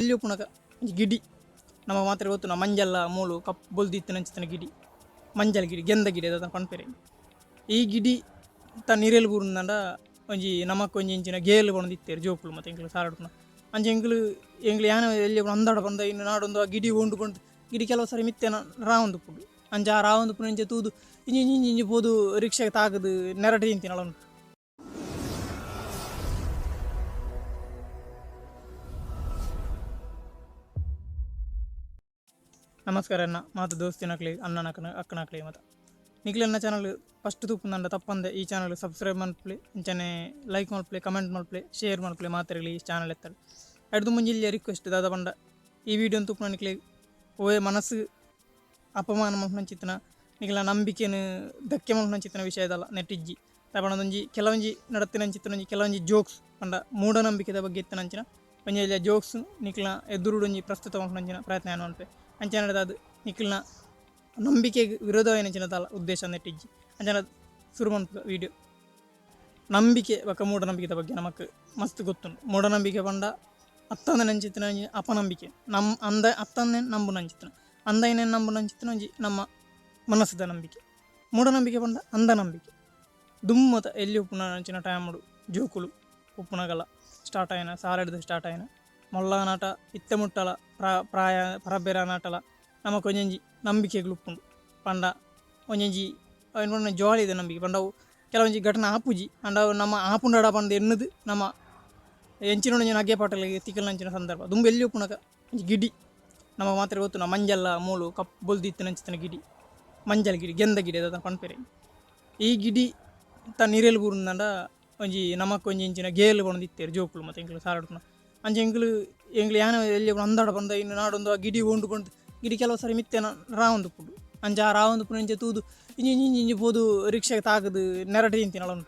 ಎಲ್ಲಿ ಉಪ್ಪುನಗ ಒಂಜಿ ಗಿಡಿ ನಮ ಮಾತ್ರ ಗೊತ್ತುನ ಮಂಜಲ್ಲ ಮೂಲು ಕಪ್ ಬೊಲ್ದು ಇತ್ತಿನಂಚಿತ್ತಿನ ಗಿಡಿ ಮಂಜಲ್ ಗಿಡಿ ಗೆಂದ ಗಿಡಿ ದಾದ ಪನ್ಪೆರ್. ಈ ಗಿಡಿ ತ ನಿರೆಲ್ ಬೂರುಂದಾಂಡ ಒಂಜಿ ನಮಕ್ ಒಂಜಿ ಇಂಚಿನ ಗೇಲ್ ಪನೊಂದು ಇತ್ತೆರ್ ಜೋಕುಲು ಮಾತ ಎಂಕುಲು ಸಾರಡ್ಪುನ ಅಂಚ ಎಂಕುಲು ಎಂಕ್ಲು ಯಾನ್ ಎಲ್ಯ ಅಂದಾಡ ಪಂದ ಇನ್ನು ನಾಡೊಂದು ಆ ಗಿಡಿ ಓಂಡು ಪಂದ್ ಗಿಡಿ ಕೆಲವು ಸರಿ ಮಿತ್ತೆ ರಾವೊಂದು ಉಪ್ಪುಂಡು. ಅಂಚ ಆ ರಾವೊಂದು ಉಪ್ಪುನ ಇಂಚ ತೂದು ಇಂಚಿ ಇಂಚಿ ಇಂಚಿ ಇಂಚಿ ಪೋದು ರಿಕ್ಷಾಗ್ ತಾಗುದು ನೆರಟ್ ತಿಂತಿನಲ ಉಂಡು. ನಮಸ್ಕಾರ ಅಣ್ಣ ಮಾತ ದೋಸ್ತಿನಕ್ಲೆ ಅಣ್ಣನಕ್ಕನ ಅಕ್ಕನಕ್ಲೆ ಮಾತ ನಿಕ್ಲೆನ ಚಾನಲ್ ಫಸ್ಟ್ ತೂಪುಂದಂಡ ತಪ್ಪಂದೆ ಈ ಚಾನಲ್ ಸಬ್ಸ್ಕ್ರೈಬ್ ಮಲ್ಪುಲೆ, ಇಂಚನೆ ಲೈಕ್ ಮಲ್ಪುಲೆ, ಕಮೆಂಟ್ ಮಲ್ಪುಲೆ, ಶೇರ್ ಮಲ್ಪುಲೆ ಮಾತೆರ್ಗ್ಲ ಈ ಚಾನಲ್ ಎತ್ತಡ್. ಐಡ್ದ್ ಮುಂಜಿ ರಿಕ್ವೆಸ್ಟ್ ದಾದ ಪಂಡ ಈ ವಿಡಿಯೋನ್ ತೂಪುನ ನಿಕ್ಲೆ ಒವ್ವೆ ಮನಸ್ಸು ಅಪಮಾನ ಮಲ್ಪುನಂಚಿತ್ತಿನ ನಿಕ್ಲೆನ ನಂಬಿಕೆನ್ ಧಕ್ಕೆ ಮಲ್ಪುನಂಚಿತ್ತಿನ ವಿಷಯದಲ್ಲ ನೆಟ್ಟಿಜ್ಜಿ. ದಾದ ಪಂಡ ಒಂಜಿ ಕೆಲವೊಂಜಿ ನಡತಿನಂಚಿತ್ತಿನ ಒಂಜಿ ಕೆಲವೊಂಜಿ ಜೋಕ್ಸ್ ಪಂಡ ಮೂಢನಂಬಿಕೆದ ಬಗ್ಗೆ ಇತ್ತಿನಂಚಿನ ಒಂಜಿ ಎಲ್ಯ ಜೋಕ್ಸ್ ನಿಕ್ಲೆನ ಎದುರುಡು ಒಂಜಿ ಪ್ರಸ್ತುತ ಮಲ್ಪುನಂಚಿನ ಪ್ರಯತ್ನ ಯಾನ್ ಮಲ್ಪೆ. ಅಂಚನೆ ದಾದ ನಿಕ್ಲೆನ ನಂಬಿಕೆಗ್ ವಿರೋಧವಾಯಿನಂಚಿನ ದಾಲ ಉದ್ದೇಶ ನೆಟ್ಟಿಜ್ಜಿ. ಅಂಚನೆ ಸುರು ಮನ್ಪುಗ ವೀಡಿಯೋ. ನಂಬಿಕೆ ಬೊಕ್ಕ ಮೂಢನಂಬಿಕೆದ ಬಗ್ಗೆ ನಮಕ್ ಮಸ್ತ್ ಗೊತ್ತುಂಡು. ಮೂಢನಂಬಿಕೆ ಪಂಡ ಅತ್ತಂದನಂಚಿತ್ತಿನ ಒಂಜಿ ಅಪನಂಬಿಕೆ ನಮ್ ಅಂದ ಅತ್ತಂದೆ ನಂಬುನಂಚಿತ್ತಿನ ಅಂದೈನೆ ನಂಬುನಂಚಿತ್ತಿನ ಒಂಜಿ ನಮ್ಮ ಮನಸ್ಸುದ ನಂಬಿಕೆ. ಮೂಢನಂಬಿಕೆ ಪಂಡ ಅಂಧ ನಂಬಿಕೆ. ದುಮ್ಮತ ಎಲ್ಲಿ ಉಪ್ಪುನಂಚಿನ ಟೈಮುಡು ಜೋಕುಲು ಉಪ್ಪುನಗಲ ಸ್ಟಾರ್ಟ್ ಆಯಿನ ಸಾಲೆಡ್ದ್ ಸ್ಟಾರ್ಟ್ ಆಯಿನ ಮೊಲ್ಲ ನಾಟ ಇತ್ತೆ ಮುಟ್ಟಲ ಪ್ರಾಯ ಪರಬೇರ ನಾಟಲ ನಮಕ್ ಒಂಜೊಂಜಿ ನಂಬಿಕೆಗಳು ಉಪ್ಪುಂಡು. ಪಂಡ ಒಂಜೊಂಜಿ ಅವೆನ್ ಪಂಡ ಜೋಳಿದ ನಂಬಿಕೆ ಪಂಡ ಅವು ಕೆಲವೊಂಜಿ ಘಟನೆ ಆಪುಜಿ ಆಂಡ ಅವು ನಮ್ಮ ಆಪುಂಡಡ ಪಂದ್ ಎನ್ನುದು ನಮ್ಮ ಎಂಚಿನ ಒಂಜಿ ನಗೆ ಪಾಟಲಿಗೆ ತಿಕ್ಕುನಂಚಿನ ಸಂದರ್ಭ. ದುಂಬು ಎಲ್ಲಿ ಉಪ್ಪುನಗ ಒಂಜಿ ಗಿಡಿ ನಮ ಮಾತ್ರ ಗೊತ್ತುನ ಮಂಜಲ್ಲ ಮೂಲು ಕಪ್ ಬೊಲ್ದು ಇತ್ತಿನಂಚಿತ್ತಿನ ಗಿಡಿ ಮಂಜಲ್ ಗಿಡಿ ಗೆಂದ ಗಿಡಿ ದಾದ ಪನ್ಪೆರ್. ಈ ಗಿಡಿ ತ ನಿರೆಲ್ ಬೂರುಂದಾಂಡ ಒಂಜಿ ನಮಕ್ ಒಂಜಿ ಇಂಚಿನ ಗೇಲ್ ಪನೊಂದು ಇತ್ತೆರ್ ಜೋಕುಲು ಮಾತ ಎಂಕುಲು ಸಾರಡ್ಪುನ. ಅಂಚ ಎಂಕುಲು ಎಂಕ್ಲು ಯಾನ್ ಎಲ್ಯ ಅಂದಾಡ ಪಂದ ಇನ್ನು ನಾಡೊಂದು ಆ ಗಿಡಿ ಓಂಡು ಪಂದ್ ಗಿಡಿ ಕೆಲವು ಸರಿ ಮಿತ್ತೆ ರಾವೊಂದು ಉಪ್ಪುಂಡು. ಅಂಚ ಆ ರಾವೊಂದು ಉಪ್ಪುನ ಇಂಚ ತೂದು ಇಂಚಿ ಇಂಚಿ ಇಂಚಿ ಇಂಚಿ ಪೋದು ರಿಕ್ಷಾಗ್ ತಾಗುದು ನೆರಟ್ ತಿಂತಿನಲ ಉಂಡು.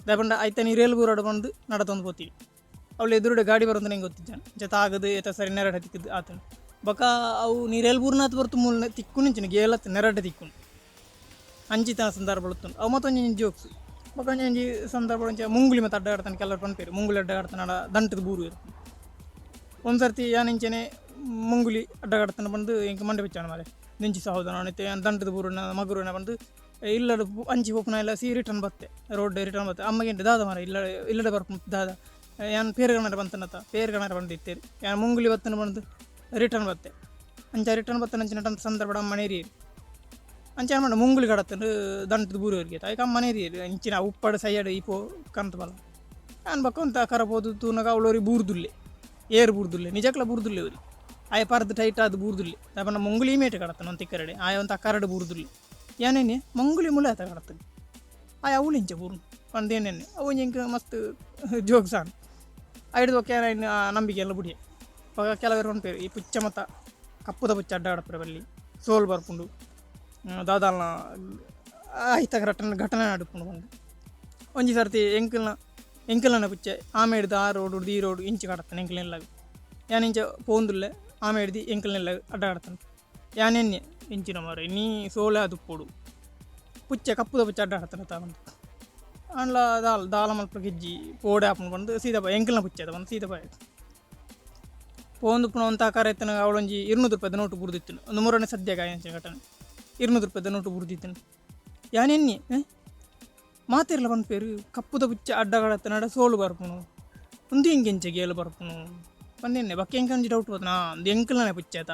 ದಾಯೆ ಪಂಡ ಐತ ನಿರೆಲ್ ಬೂರಡ್ ಪಂದ್ ನಡತೊಂದು ಪೋತಿವಿ. ಅವ್ಲು ಎದುರುಡೆ ಗಾಡಿ ಬರೋಂದು ಎಂಕ್ ಗೊತ್ತಿಜ್ಜಾಂಡ್. ಇಂಚ ತಾಗುದು ಏತ ಸರಿ ನೆರಟ್ ತಿಕ್ಕುದು ಆತುಂಡು. ಬೊಕ ಅವು ನಿರೆಲ್ ಬೂರ್ನಾತ್ ಪೊರ್ತು ಮೂಲು ತಿಕ್ಕುನಿಂಚಿನ ಗೇಲತ್ತ್ ನೆರಟ್ ತಿಕ್ಕುಂಡು. ಅಂಚಿತ್ತಿನ ಸಂದರ್ಭ ಉಂಡು. ಅವು ಮಾತ ಒಂಜೊಂಜಿ ಜೋಕ್ಸ್. ಬೊಕ ಒಂಜೊಂಜಿ ಸಂದರ್ಭ ಒಂಚ ಮುಂಗುಲಿ ಮಾತ ಅಡ್ಡ ಆಡ್ತಾನೆ ಕೆಲವರು ಪನ್ಪೆರ್ ಮುಂಗುಲಿ ಅಡ್ಡ ಆಡ್ತಾನಡ ದಂಟದ ಬೂರು. ಒಂದ್ ಸರ್ತಿ ಯಾನ್ ಇಂಚನೆ ಮುಂಗುಲಿ ಅಡ್ಡ ಆಡ್ತಾನೆ ಪಂದ್ ಎಂಕ್ ಮಂಡೆ ಬೆಚ್ಚಾಂಡ್ ಮಾರ್ರೆ. ದಿಂಚಿ ಸಹೋದರ ಇತ್ತೆ ಯಾನ್ ದಂಟದ ಬೂರುನ ಮಗುರುನ ಪಂದ್ ಇಲ್ಲಡ್ ಅಂಚಿ ಪೋಪುನ ಇಲ್ಲ ಸಿ ರಿಟರ್ನ್ ಬತ್ತೆ ರೋಡ್ ರಿಟರ್ನ್ ಬತ್ತೆ. ಅಮ್ಮಗ್ ದಾದ ಮಾರ್ರೆ ಇಲ್ಲ ಇಲ್ಲಡೆ ಬರ್ಪುನ ದಾದ ಯಾನ್ ಪೇರ್ ಕಣರೆ ಬಂತನತ ಪೇರ್ ಕಣರೆ ಬಂದಿತ್ತೇರ್ ಯಾನ್ ಮುಂಗುಲಿ ಬತ್ತನ ಪಂದ್ ರಿಟರ್ನ್ ಬತ್ತೆ. ಅಂಚ ರಿಟರ್ನ್ ಬತ್ತನಂಚಿನ ಸಂದರ್ಭಡ್ ಅಮ್ಮ ನೆರಿಯೆರ್. ಅಂಚ ಯಾನ್ ಪಂಡೆ ಮುಂಗುಲಿ ಕಡತ್ಂಡ್ ದಂಟದ ಬೂರುವೆರ್ಗೆ ಐಕ್ ಅಮ್ಮ ನೆರಿಯೆರ್ ಇಂಚಿನ ಉಪ್ಪಡ್ ಸೈಯಡ್ ಈ ಪೋ ಕಂತ್ ಬಲ. ಯಾನ್ ಬೊಕ ಒಂತೆ ಕರ ಪೋದು ತೂನಗ ಅವ್ಲು ಒರಿ ಬೂರ್ದುಲ್ಲೆ ಏರ್ ಬೂರ್ದುಲ್ಲೆ ನಿಜಕ್ಲ ಬೂರ್ದುಲ್ಲೆ ಒರಿ ಆಯೆ ಪರ್ದ್ ಟೈಟ್ ಆದ್ ಬೂರ್ದುಲ್ಲೆ. ದಾಯೆ ಪಂಡ ಮುಂಗುಲಿ ಮೇಟ್ ಕಡತ್ಂಡ್ ಒಂತೆ ಕರಡೆ ಆಯೆ ಒಂತೆ ಕರಡ್ ಬೂರ್ದುಲ್ಲೆ. ಯಾನ್ ಎನ್ನೆ ಮುಂಗುಲಿ ಮುಲೆ ಆತ ಕಡತ್ಂಡ್ ಆಯೆ ಅವ್ಲು ಇಂಚ ಬೂರುನು ಪಂದ್ ಎನ್ನೆ ಅವು ಒಂಜಿ ಎಂಕ್ ಮಸ್ತ್ ಜೋಕ್ಸ್ ಆಂಡ್. ಐಡ್ದ್ ಬೊಕ ಯಾನ್ ಐನ್ ನಂಬಿಕೆ ಎಲ್ಲ ಬುಡಿಯೆ. ಬೊಕ ಕೆಲವೆರ್ ಪನ್ಪೆರ್ ಈ ಪುಚ್ಚೆ ಮಾತ ಕಪ್ಪುದ ಪುಚ್ಚೆ ಅಡ್ಡ ಆಡಪುರೆ ಬಲ್ಲಿ ಸೋಲ್ ಬರ್ಪುಂಡು ದಾದಾಲ್ನ ಐತ ಘಟನೆ ಘಟನೆ ನಡಪುಂಡು ಪಂದ್. ಒಂಜಿ ಸರ್ತಿ ಎಂಕಲ್ನ ಎಂಕಲ್ನ ಪುಚ್ಚೆ ಆಮೆಡ್ದ್ ಆ ರೋಡ್ ಈ ರೋಡ್ ಇಂಚಿ ಕಡತ್ಂಡ್ ಎಂಕಲ್ನ ಇಲ್ಲಗ್. ಯಾನ್ ಇಂಚ ಪೋವೊಂದುಲ್ಲೆ ಆಮೆಡ್ದ್ ಎಂಕಲ್ನ ಇಲ್ಲಗ್ ಅಡ್ಡ ಕಡತ್ಂಡ್. ಯಾನ್ ಎನ್ನೆ ಇಂಚಿನ ಮಾರ್ರೆ ಇನಿ ಸೋಲೆ ಆದುಪ್ಪೊಡು ಪುಚ್ಚೆ ಕಪ್ಪುದ ಪುಚ್ಚೆ ಅಡ್ಡ ಆಡ್ತಂಡ ಪಂದ್. ಆಂಡಲ ದಾಲ ದಾಲ ಮಲ್ಪುನ ಇಜ್ಜಿ ಪೋಡೆ ಆಪುಂಡು ಪಂದ್ ಸೀದಾ ಪೋಯೆ ಎಂಕಲ್ನ ಪುಚ್ಚೆ ಅತ ಪಂದ್ ಸೀದಾ ಪೋಯೆ. ಪೋವೊಂದುಪ್ಪುನ ಒಂತೆ ಆಕಾರ ಇತ್ತಿನ ಅವಳೊಂಜಿ 200 ರೂಪಾಯಿದ ನೋಟು ಬುಡ್ದಿತ್ತುಂಡು. ಉಂದು ಮುರನೆ ಸದ್ಯಗ್ ಆಯಿನಂಚಿನ ಘಟನೆ. 200 ರೂಪಾಯಿದ ನೋಟು ಬುಡ್ದಿತ್ತುಂಡು. ಯಾನ್ ಎನ್ನೆ ಮಾತೆರ್ಲ ಪನ್ಪೆರ್ ಕಪ್ಪುದ ಪುಚ್ಚೆ ಅಡ್ಡ ಕಡತ್ಂಡ ಸೋಲು ಬರ್ಪುಂಡು ಉಂದು ಎಂಕ್ ಎಂಚ ಗೇಲು ಬರ್ಪುಂಡು ಪಂದ್ ಎನ್ನೆ. ಬೊಕ್ಕ ಎಂಕ್ ಒಂಜಿ ಡೌಟ್ ಬತ್ತ್ಂಡ್ ಆ ಉಂದು ಎಂಕಲ್ನನೆ ಪುಚ್ಚೆ ಅತ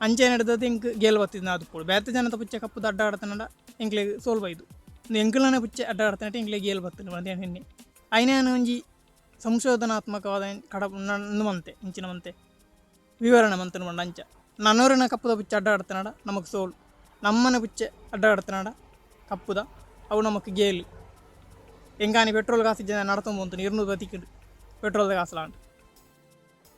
ಅಂಚನೆ ನಡ್ದದ್ ಎಂಕ್ ಗೇಲು ಬತ್ತಿನ ಆದುಪ್ಪೊಡು. ಬೇತೆ ಜನತ ಪುಚ್ಚೆ ಕಪ್ಪುದ ಅಡ್ಡ ಕಡತ್ಂಡ ಎಂಕ್ಲೆಗ್ ಸೋಲು ಬೈದು. ಉಂದು ಎಂಕಲ್ನನೆ ಪುಚ್ಚೆ ಅಡ್ಡ ಕಡತ್ಂಡ ಎಂಕ್ಲೆಗ್ ಗೇಲು ಬತ್ತ್ಂಡ್ ಪಂದ್ ಯಾನ್ ಎನ್ನೆ. ಐನ ಯಾನ್ ಒಂಜಿ ಸಂಶೋಧನಾತ್ಮಕವಾದ ಕಡ ಉಂದು ಮಂತೆ ಇಂಚಿನ ಮಂತೆ ವಿವರಣೆ ಮಂತುಂಡು ಪಂಡ ಅಂಚ ನನೊರಿನ ಕಪ್ಪುದ ಪುಚ್ಚೆ ಅಡ್ಡ ಕಡತ್ಂಡ ನಮಕ್ ಸೋಲು ನಮ್ಮನೆ ಪುಚ್ಚೆ ಅಡ್ಡ ಕಡತ್ಂಡ ಕಪ್ಪುದ ಅವು ನಮಕ್ ಗೇಲು. ಎಂಕಾನಿ ಪೆಟ್ರೋಲ್ ಕಾಸ್ ಇಜ್ಜಂದೆ ನಡತೊಂದು ಪೋತುಂಡು 200 ರೂಪಾಯಿ ತಿಕ್ಕುಂಡು ಪೆಟ್ರೋಲ್ದ ಕಾಸ್ಲ ಆಂಡ್.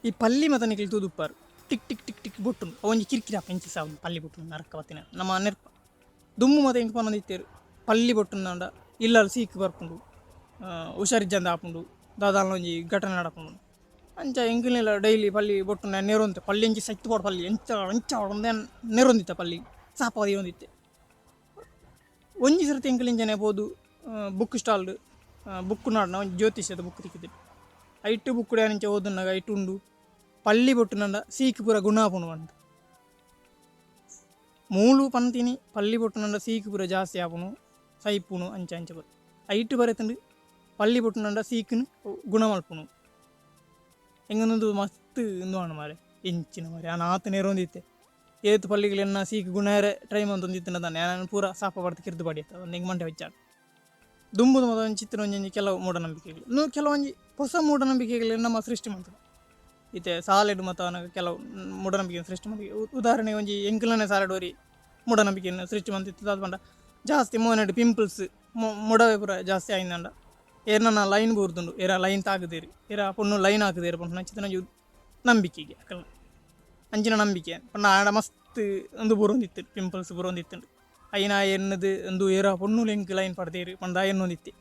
ಈ ಪಲ್ಲಿ ಮಾತ ನಿಕುಲು ತೂದುಪ್ಪರ್ ಟಿಕ್ ಟಿಕ್ ಟಿಕ್ ಟಿಕ್ ಬೊಟ್ಟುಂಡು ಅವು ಒಂಜಿ ಕಿರಿಕಿರಿ ಆಪ ಇಂಚಿ ಸಾವು ಪಲ್ಲಿ ಬೊಟ್ಟುಂಡು ನರಕ ಬತ್ತಿನ ನಮ್ಮ ನೆರ್ಪ. ದುಂಬು ಮಾತ ಎಂಕ್ ಪನೊಂದಿತ್ತೆರ್ ಪಲ್ಲಿ ಬೊಟ್ಟುಂದಾಂಡ ಇಲ್ಲಲ್ ಸೀಕ್ ಬರ್ಪುಂಡು ಹುಷಾರಿಜ್ಜಂದೆ ಆಪುಂಡು ದಾದಾಲ ಒಂಜಿ ಘಟನೆ ನಡಪುಂಡು. ಅಂಚ ಎಂಕಲ್ನೆಲ ಡೈಲಿ ಪಲ್ಲಿ ಬೊಟ್ಟುಂಡ ನೆರೊಂತೆ ಪಲ್ಲಿ ಅಂಚಿ ಸೈತ್ ಬೋಡು ಪಲ್ಲಿ ಎಂಚ ಅಂಚ ಆವೊಡು ನೆರೊಂದಿತ್ತೆ ಪಲ್ಲಿ ಸಾಪ ದೀವೊಂದಿತ್ತೆ. ಒಂಜಿ ಸರ್ತಿ ಎಂಕುಲು ಇಂಚನೆ ಪೋದು ಬುಕ್ ಸ್ಟಾಲ್ ಬುಕ್ ನಾಡ್ನ ಒಂಜಿ ಜ್ಯೋತಿಷ್ಯದ ಬುಕ್ ತಿಕ್ಕಿದೆ. ಐಟ್ ಬುಕ್ ಯಾನ್ ಇಂಚ ಓದುನಗ ಐಟ್ ಉಂಡು ಪಳ್ಳಿ ಬೊಟ್ಟುನಂಡ ಸೀಕ್ ಪೂರ ಗುಣ ಆಪುಂಡು ಪಂದ್. ಮೂಲು ಪಂತಿನಿ ಪಳ್ಳಿ ಬೊಟ್ಟುನಂಡ ಸೀಕ್ ಪೂರ ಜಾಸ್ತಿ ಆಪುಂಡು ಸೈಪುನು ಅಂಚ ಅಂಚ ಪೂರ. ಐಟ್ ಬರೆತ್ಂಡ್ ಪಳ್ಳಿ ಬೊಟ್ಟುನಂಡ ಸೀಕ್ನ್ ಗುಣ ಮಲ್ಪುನು. ಎಂಕ್ ಉಂದು ಮಸ್ತ್ ಉಂದು ಆಂಡ್ ಮಾರ್ರೆ ಎಂಚಿನ ಮಾರ್ರೆ ಯಾನ್ ಆತ್ ನೆರೊಂದಿತ್ತೆ. ಏತ್ ಪಲ್ಲಿಗ್ಲ ಎನ್ನ ಸೀಕ್ ಗುಣ ಆಯೆರೆ ಟ್ರೈ ಮಂತೊಂದಿತ್ತಿನ ದಾನೆ ಯಾನ್ ಪೂರ ಸಾಪ ಪಾಡ್ದ್ ಕಿರ್ದ್ ಪಾಡಿಯೆತ ಉಂದು ಎಂಕ್ ಮಂಡೆ ಬೆಚ್ಚ ಆಂಡ್. ದುಂಬುದ ಮಾತ ಒಂಜಿ ಚಿತ್ರ ಒಂಜೊಂಜಿ ಕೆಲವು ಮೂಢನಂಬಿಕೆಗಳು. ಇನ್ನು ಕೆಲವೊಂಜಿ ಪೊಸ ಮೂಢನಂಬಿಕೆಗಳೆನ್ ನಮ ಸೃಷ್ಟಿ ಮಲ್ತುವ. ಇತ್ತೆ ಸಾಲೆಡ್ ಮಾತ ಆನಗ ಕೆಲವು ಮೂಢನಂಬಿಕೆನ್ ಸೃಷ್ಟಿ ಮಲ್ತ್ ಉದಾಹರಣೆಗೆ ಒಂಜಿ ಎಂಕ್ಲೆನ ಸಾಲೆಡ್ ಒರಿ ಮೂಢನಂಬಿಕೆನ್ ಸೃಷ್ಟಿ ಮಲ್ತಿತ್ತು ದಾದ ಪಂಡ ಜಾಸ್ತಿ ಮೋನೆಡ್ ಪಿಂಪಲ್ಸ್ ಮೊಡವೆ ಪೂರ ಜಾಸ್ತಿ ಆಯಿನಂಡ ಏರ್ನನ ಲೈನ್ ಬೂರ್ದುಂಡು ಏರಾ ಲೈನ್ ತಾಗುದೆರ್ ಏರಾ ಪೊಣ್ಣು ಲೈನ್ ಆಕುದೆರ್ ಪನ್ಪುನ ಅಂಚಿನ ಒಂಜಿ ನಂಬಿಕೆಗೆ ಅಕಲ್ನ ಅಂಚಿನ ನಂಬಿಕೆ ಪಂಡ ಆಂಡ ಮಸ್ತ್ ಉಂದು ಬರೊಂದಿತ್ತ್ಂಡ್ ಪಿಂಪಲ್ಸ್ ಬರೊಂದಿತ್ತ್ಂಡ್. ಐನ್ ಆಯೆ ಎನ್ನುದು ಉಂದು ಏರಾ ಪೊಣ್ಣುಲು ಎಂಕ್ ಲೈನ್ ಪಾಡ್ದೆರ್ ಪಂದ್ ಆಯೆ ಎನ್ನೊಂದಿತ್ತೆ.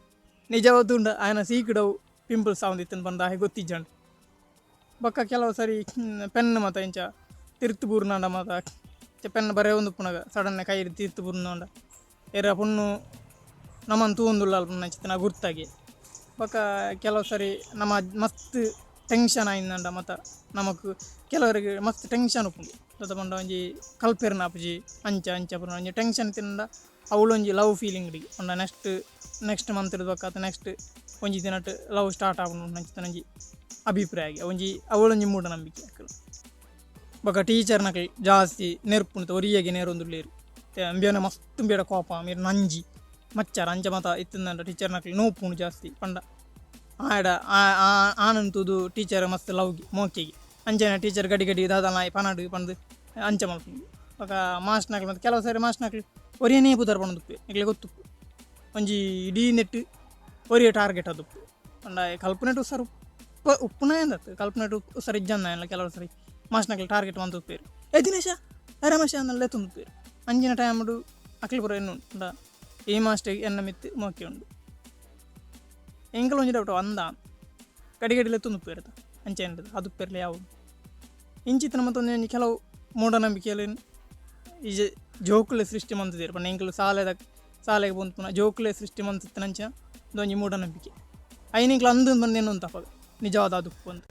ನಿಜವಾದ್ ತೂಂಡ ಆಯನ ಸೀಕ್ಡ್ ಅವು ಪಿಂಪಲ್ಸ್ ಆವೊಂದಿತ್ತ್ಂಡ್ ಪಂದ್ ಆಯಗ್ ಗೊತ್ತಿಜ್ಜಂಡ್. ಬೊಕ್ಕ ಕೆಲವು ಸರಿ ಪೆನ್ ಮಾತ ಇಂಚ ತಿರ್ತ್ ಬೂರ್ನಾಂಡ ಮಾತ ಇಂಚ ಪೆನ್ ಬರೆಯೊಂದುಪ್ಪುನಗ ಸಡನ್ ಕೈಡ್ ತಿರ್ತ್ ಬೂರ್ನಾಂಡ ಏರಾ ಪೊಣ್ಣು ನಮನ್ ತೂವೊಂದುಲ್ಲಲ್ ಪನ್ಪಿನಂಚಿತ್ತಿನ ಗುರ್ತಾಗೆ. ಬೊಕ್ಕ ಕೆಲವು ಸರಿ ನಮ ಮಸ್ತ್ ಟೆನ್ಷನ್ ಆಯಿನಂಡ ಮಾತ ನಮಕ್ ಕೆಲವರೆಗ್ ಮಸ್ತ್ ಟೆನ್ಷನ್ ಉಪ್ಪುಂಡು ದಾದ ಪಂಡ ಒಂಜಿ ಕಲ್ಪೆರ್ನ ಆಪುಜಿ ಅಂಚ ಅಂಚ ಪೂರ ಒಂಜಿ ಟೆನ್ಷನ್ ಇತ್ತಿನಂಡ ಅವ್ಲೊಂಜಿ ಲವ್ ಫೀಲಿಂಗ್ ಪಂಡ ನೆಕ್ಸ್ಟ್ ನೆಕ್ಸ್ಟ್ ಮಂತ್ ಡ್ದ್ ಬೊಕ್ಕ ಅತ್ತ್ ನೆಕ್ಸ್ಟ್ ಒಂಜಿ ದಿನಟ್ ಲವ್ ಸ್ಟಾರ್ಟ್ ಆಪುಂಡು ಪನ್ಪಿನಂಚಿತ್ತಿನ ಒಂಜಿ ಅಭಿಪ್ರಾಯ ಒಂಜಿ ಅವ್ಲೊಂಜಿ ಮೂಢನಂಬಿಕೆ ಅಕಲ್ನ. ಬೊಕ್ಕ ಟೀಚರ್ನಕುಲು ಜಾಸ್ತಿ ನೆರ್ಪುನು ಒರಿಯಗೆ ನೆರೊಂದುಲ್ಲೆರ್ ಇಂಬ್ಯನ ಮಸ್ತ್ ಇಂಬ್ಯಡ ಕೋಪ ಮೇರ್ ನಂಜಿ ಮಚ್ಚರ ಅಂಚ ಮಾತ ಇತ್ತ್ಂಡ ಟೀಚರ್ನಕುಲು ನೋಪುಂಡು ಜಾಸ್ತಿ ಪಂಡ ಆಯಡ ಆಣನ್ ತೂದು ಟೀಚರ್ ಮಸ್ತ್ ಲವ್ ಮೋಕೆಗೆ ಅಂಚನೆ ಟೀಚರ್ ಗಡಿ ಗಡಿ ದಾದನ ಆಯೆ ಪನಡ್ ಪಂದ್ ಅಂಚ ಮಲ್ಪುಂಡು. ಬೊಕ್ಕ ಮಾಸ್ಟ್ನಕುಲು ಮಾತ ಕೆಲವು ಸರಿ ಮಾಸ್ಟ್ನಕುಲು ಒರಿಯನೇ ಪುದರ್ ಪನೊಂದುಪ್ಪುವೆರ್ ನಿಕ್ಲೆಗ್ ಗೊತ್ತುಪ್ಪು ಒಂಜಿ ಇಡೀ ನೆಟ್ಟ್ ಒರಿಯೆ ಟಾರ್ಗೆಟ್ ಆದುಪ್ಪು ಪಂಡ ಆಯೆ ಕಲ್ಪುನೆಟ್ ಹುಷಾರ್ ಉಪ್ಪ ಉಪ್ಪುನಾಯೆ ಅಂದತ್ ಕಲ್ಪುನೆಟ್ ಹುಷಾರ್ ಇಜ್ಜಂದಿನಾಯನ್ಲ ಕೆಲವು ಸರಿ ಮಾಸ್ಟ್ನಕುಲು ಟಾರ್ಗೆಟ್ ಮಂತುಪ್ಪುವೆರ್ ಏ ದಿನೇಶ ಏ ರಮೇಶ ಅಂದ್ ಲೆತ್ತೊಂದುಪ್ಪುವೆರ್ ಅಂಚಿನ ಟೈಮುಡು ಅಕ್ಲು ಪೂರ ಎನ್ನುಂಡು ಪಂಡ ಈ ಮಾಸ್ಟ್ರೆಗ್ ಎನ್ನ ಮಿತ್ತ್ ಮೋಕೆ ಉಂಡು. ಎಂಕಲ ಒಂಜಿ ಡೌಟ್ ಅಂದಾ ಗಡಿ ಗಡಿ ಲೆತ್ತೊಂದುಪ್ಪುವೆರ್ ಅತ ಅಂಚ ಏನ್ಲ ಅದುಪ್ಪೆರ್ಲ ಯಾವು ಇಂಚಿತ್ತಿನ ಮಾತ ಒಂಜಿ ಕೆಲವು ಮೂಢನಂಬಿಕೆಲೆನ್ ಈ ಜೋಕುಲೆ ಸೃಷ್ಟಿ ಮಂತುದೆರ್ ಪಂಡ ಎಂಕುಲು ಸಾಲೆದ ಸಾಲೆಗ್ ಪೋವೊಂದುಪ್ಪುನ ಜೋಕುಲೆ ಸೃಷ್ಟಿ ಮಂತಿತ್ತಿನಂಚ ಉಂದೊಂಜಿ ಮೂಢನಂಬಿಕೆ ಐನ್ ಎಂಕುಲು ಅಂದ್ ಪಂದ್ ಎನ್ನೊಂತ ಅಪಗ ನಿಜವಾದ್ ಆದುಪ್ಪು ಅಂದ್.